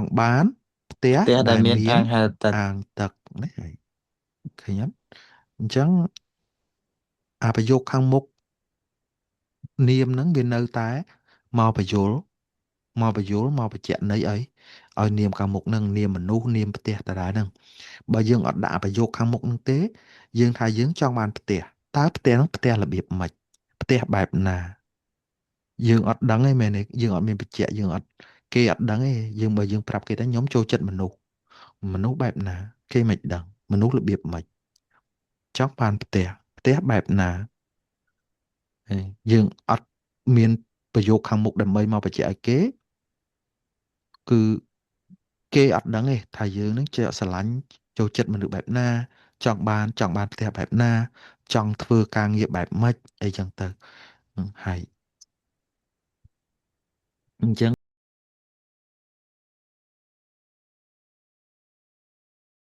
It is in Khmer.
ង់បានផ្ទះផ្ទះដែលដែលមានមានអាងហែលទឹកអាងទឹកណាហើយឃើញអត់អញ្ចឹងអាប្រយោគខាងមុខនាមហ្នឹងវានៅតែមកបញ្យលមកបញ្យលមកបញ្ជាក់ន័យអីឲ្យនាមខាងមុខហ្នឹងនាមមនុស្សនាមផ្ទះដដែលហ្នឹងបើយើងអត់ដាក់ប្រយោគខាងមុខហ្នឹងទេយើងថាយើងចង់បានផ្ទះតើផ្ទះហ្នឹងផ្ទះរបៀបម៉េចផ្ទះបែបណាយើងអត់ដឹងទេមែនទេយើងអត់មានបញ្ជាក់យើងអត់គេអត់ដឹងទេយើងបើយើងប្រាប់គេថាខ្ញុំចូលចិត្តមនុស្សមនុស្សបែបណាគេមិនដឹងមនុស្សរបៀបម៉េចចង់បានផ្ទះផ្ទះបែបណាយើងអត់មានប្រយោគខាងមុខដើម្បីមកបញ្ជាក់ឲ្យគេគឺគេអត់ដឹងទេថាយើងនឹងជាស្រឡាញ់ចូលចិត្តមនុស្សបែបណាចង់បានចង់បានផ្ទះបែបណាចង់ធ្វើការងារបែបម៉េចអីចឹងទៅហើយអញ្ចឹង